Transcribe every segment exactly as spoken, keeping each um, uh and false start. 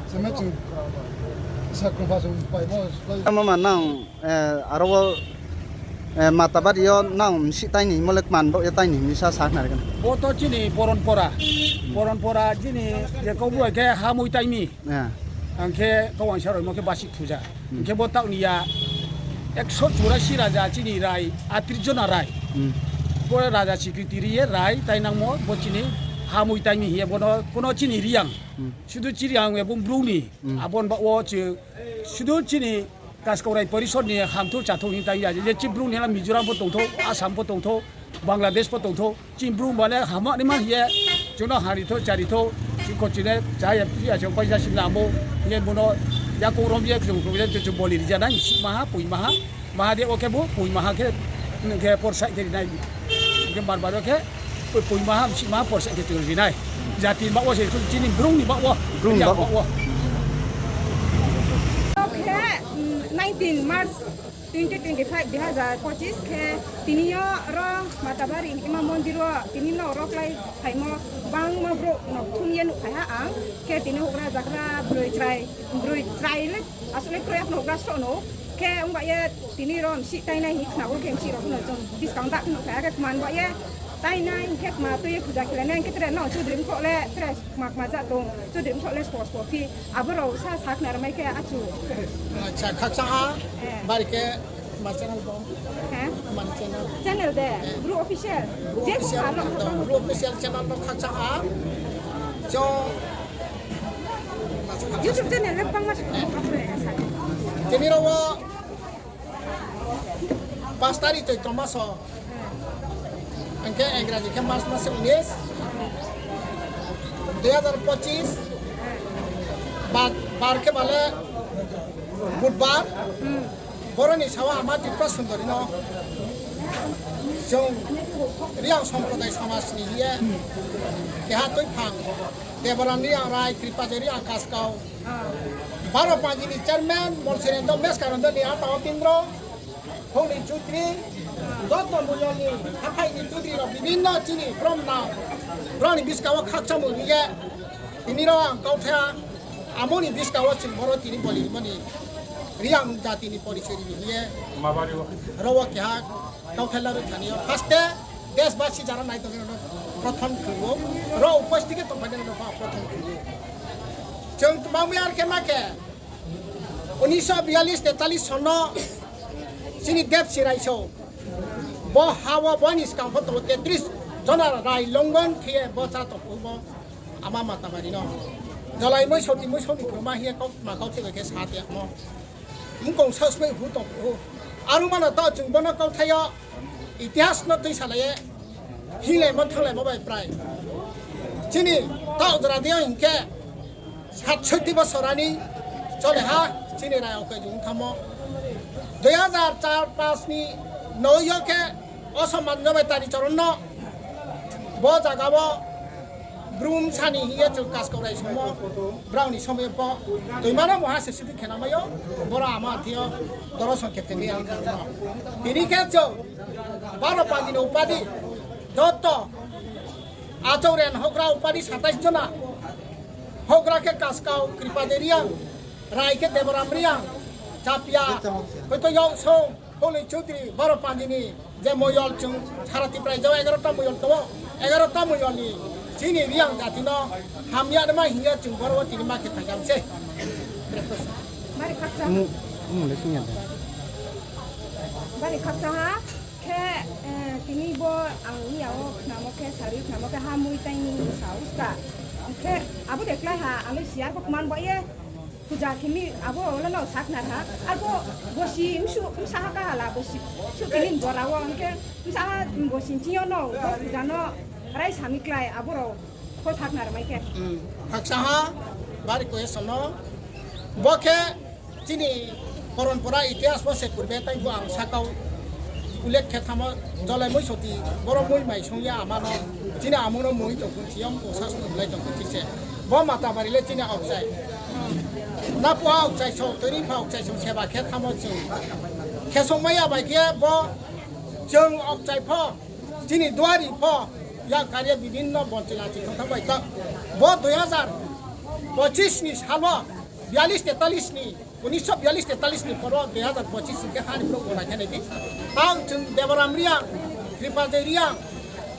Seme chung sa krungpha chung paimo. Mama nang, eh, aro wo, eh, Matabari yo nang msih tai ni himo le kman bo ye tai ni hini sa sa khna ri khe. Bo to chini poronpora. Poronpora chini je kau bu khe hamui tai mi. Eh. Ang khe kau ang sa roi mo khe basik thuja. Hmm. Ang khe bo taoh ni ya ekso churasi raja chini rai, atris jona rai. Hmm. Bo raja sikriti ri ye rai, tai nangmo bo chini hamui tai mi hing ye bono kono chini Reang. Hmm. Sudu chini Reang ebo Bru ni, hmm, abo ni baoh wo chi, sudu chini Kaskau Rai Porishod ni hamthou chathou hing tai ya, je chi Bru ni la Mizoram pho tongthou, Assam pho tongthou, Bangladesh pho tongthou, chini Bru ba le hama ni ma hing ye, chung no hari thou, chari thou, chi kho chini cha ya, ya chung paisa sing lamo, hing ye bono yakoung rom ye, chung kho ye, chung boli ri ja nai, si maha, pui maha, Mahadev wo khe bo pui maha khe, nung khe porsa khe ri nai. Khe mar bar wo khe, pui, pui maha, msih maha porsa khe chung ri nai. Jati ni baoh wo se, chini Bru ni baoh wo, Bru ni Reang baoh wo. Khe, mm, nineteen March twenty twenty-five, dui hazar pochis khe, tini yo ro Matabari hima mondir wo, tini no ro klái phaimo bangma brouh no thum ye nuh phai ha ang. Khe tini houhgra jagra broi chrai, broi chrai le, asole kroi abo no houhgra sroh no. Khe ong ba ye tini ro msih tainai hing khna wo khe msih rao pho no chung buskang da phnuh kha khe kman ba ye tainai hing khe kma tui ye puja khe le nai hing khe tre no chudri mkho le tre kma kma ja tong chudri mkho le spo spo phi abo rao sa sa khna ri mai khe achu. Acha, khakchang ha. Eh. Bari khe ma channel bo? He? Ma channel? Channel de, eh. Bru Official. Bru Official, Bru Official channel no khakchang ha. Jo YouTube channel le bangma se khakchang ha. Tini ro wo pas tarikh Choitro maso. Ang khe Engraji khe March maso unis, dui hazar pochis, bar, bar khe bale Budbar, boro ni sawa ama Tripura Sundori no chung Reang Somproday Somaj ni hing ye keha tuiphang Deboram Reang Rai, Kripajoy Reang Kaskau, Baro Panji ni chairman Molsirendro Meskarendro ni ata wo tindro, Holi Chudri, joto Moyol ni haphai ni Chudri rao bibinno chini bromna, brao ni buskang wo khakchangmo hing ye, tini ro ang kauthai ha, amo ni buskang wo chung boro tini boli rimo ni Reang jati ni porichoi ri hing ye, ro wo keha kauthai laroi thani yo. First e, desbasi jara nai tongwi rao no prothom khulum ou, ro uposthit khe tongphai nai rao no pho prothom khulum ou. Chung tma mi ar khe ma khe, unisho biyallis tetalish son no chini Debsi Raiso, bo ha wo bo ni skang pho tongo tetris jona rai longon khe ye bo cha tong phuh bo ama Matabari no. Jolai Moisoti, Moisoti ni khuluma hing ye kau, ma kauthai bai khe sa tongmo. Mkong saosmai hu tong phuh ou. Aro mano taoh chung bono kauthai yo itihas no tuisalai ye hinglai mo thanglai mo bai prai. Chini taoh jora dei yo hing khe, satsoti bosor ani chole ha, chini rai okai jung thamo. Dui hazar char pas ni noi yo khe Osoman Jobai Tari Choron no bo jaga wo Bru bsa ni hing ye chung Kaskau Rai somo, brao ni somo yo pho toima no muha se sudi khena mai ou, boro ama thing yo doroson khe tini ang khna no. Tini khe chung Baro Panji ni upadi, joto Achouh Reang houhgra upadi satais jona. Houhgra khe Kaskau Kripajoy Reang, rai khe Deboram Reang, Chapia, hoito Yaksong, Holi Chudri, Baro Panji ni je moyol chung sara Tripura rao egarota moyol tong ou, egarota moyol ni chini Reang jati no hamya naima hing ye chung boro wo tini ma khe phaikam se. Bari khakchang. Mu-, mu le sing ya de. Bari khakchang ha. Khe, eh, tini bo ang ni ya wo khnamo khe, sari khnamo khe, ha mui tai ni sa uska. Khe abo de klái ha, ang le siya bo kman bo ye. Puja khe mi abo le no sa khnar ha. Arbo bosi msu, msa ha kaha la bosi. Su kini jora wo, hing khe msa ha bosi ching yo no, bo puja no rai sami klái, abo rao pho sa khnar mai khe. Hmm. Khakchang ha, bari khe sono. Bo khe chini poronpora itihas wo se purbe tai bo ang sakau ulek khe thamo, Jolai Moisoti, boro mui mai song ya ama no, chini amo no mui tong phuh si, yom kung sasung lai tong phuh si se. Bo Matabari le chini aokchai. Napua aokchai song, toini pha aokchai song, seba khe thamo chung. Khe song mai ya bai khe bo chung aokchai pho, chini duari pho, Yang kari ye bibhinno bonchila chithang thang bai kha. Bo dui hazar pochis ni salo, biyallis tetalis ni, unisho biyallis tetalis ni poro dui hazar pochis hingkhe hani brouh gona khe nai di. Ang chwng Deboram Reang, Kripajoi Reang,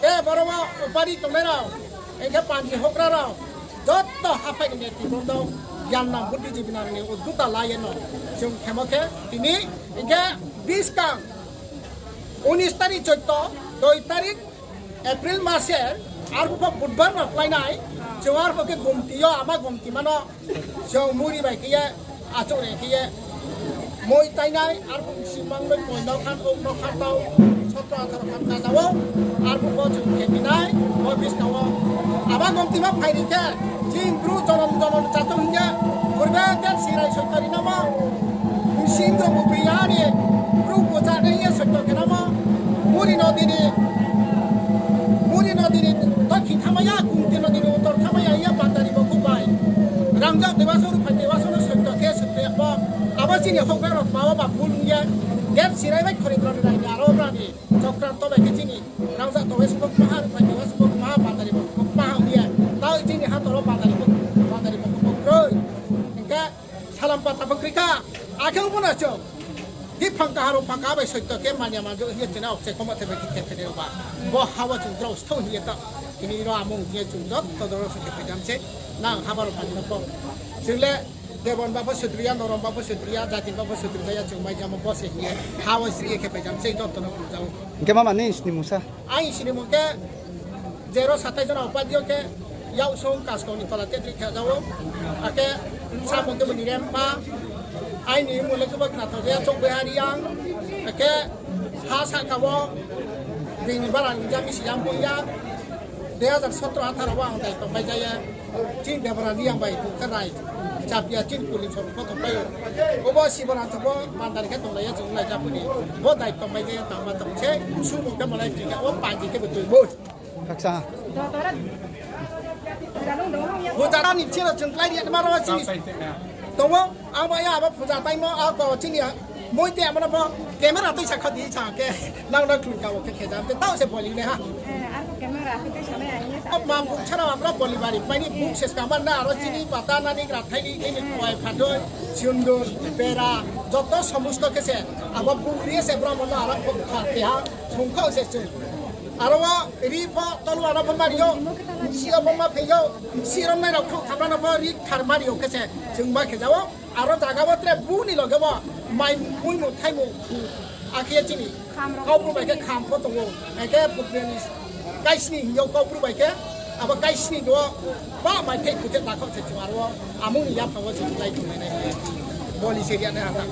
tei boro o upadi tongnai rao, hingkhe panji houhgra rao, joto haphai ni neti bondo, gyan nang buddhijibi nang ni udduta lai ye no, chwng khemo khe tini, hingkhe biskang, unis tarik choito, dui tarik, April mas er, arphuh pho budbar no kláinai, chwng arphuh khe gumti yo, ama gumti mano, chwng muri bai khe ye, achouh re khe ye, moi tainai, arphuh simang bai moi no khan, ok no khan tau, sotro atharo khan kaja o, arphuh pho chwng khe phinai, bo biskang o. Ama gumti ma phai ri khe, chini bru jonom jonom chatung hing ye, purbe Debsirai soito ri namo, bsing rao bo biyani, bru bo chánai ye soito khe namo, muri no dini, muri no dini, dokhin thamai ya, gumti no dini, uttor thamai ya, hing ye bandari bo khubai. Rangzag Debasong, Ruphai Debasong no soito khe soito ya bo. Abo chini houhgra rao tma o ba bul hing ye, Debsirai bai Khorindro ni rai ni aro brani. Chokranto bai khe chini Rangzag Debasong bo kma ha, Ruphai Debasong bo kma ha, bandari bo kma ha hing ye. Tao chini hator o bandari bo, bandari bo kma kroi. Hingkhe salam pata bo kroi kha, akhe bo no chung. Di phang kaha rao phang kaha bai soito khe manya manjouh hing ye chini okchai khoma thai bai khe khe phai nai rao ba. Bo ha wo chung drao sthou hing ye tao. Tini ro amung hing ye chung joto doro se khe phai jam se. Nang haba rao phai no pho. Chung le Debon ba pho sudri ya, Norom ba pho sudri ya, Jatin ba pho sudri ya, chung mai jamo bo se hing ye. Ha wo sri ye khe phai jam se joto no pujao. Hingkhe mama ni sini mungsa? Aini sini mung khe Jero satai jona upadio khe, yak song kaskau ni tola tetri khe jao. Akhe samung khe bo ni rempa, aini mung le khe bo khna thao jaya chouh bai ha Reang. Akhe ha sahka wo, bini bara ni jami si jam pho ya. Dui hazar sotro atharo wo ang dai tong bai jaya. Chini Debra Reang bai tong khe rai. Chapia chini puli sor pho tong bai. Obo Siborang tong bo bandari khe tong lai ya chung lai ja pho ni. Bo dai tong bai jaya tang ma tong se. Sumung khe malai ching khe o panji khe bo tui bo. Khaksa. Pujara ni chini chung klái ri ma ro chini. Tong o, ang bai ya abo puja taimo, ako chini moi te amo no pho camera tui sa kha di sa khe, nang no klung ka o khe khe jam te tao se boli le ha. Abo ma bung chara abo boli bari, pai ni bung ses ka man na, aro chini pata nani grathai ni, chini kuai phatoi, siundun, bera, joto somusto khe se, abo bung ri se bro mo no aro pho kha te ha, sung kha se chung. Aro wo ri pho tolu ano pho mari yo, si yo pho ma phei yo, si rom nai rao khrouh thapra no pho ri thar mari yo khe se chung ma khe jao. Aro jaga wo tre bu ni loge wo mai muimu thaimu akhe chini. Kaubru bai khe kham pho tong ou. Akhe pukri ni kaisni hing yo kaubru bai khe abo kaisni wo ba mai thai kute takho se chung aro wo amung ni yaphang wo chung lai tongnai nai. Boli se ri ya nai ha ta.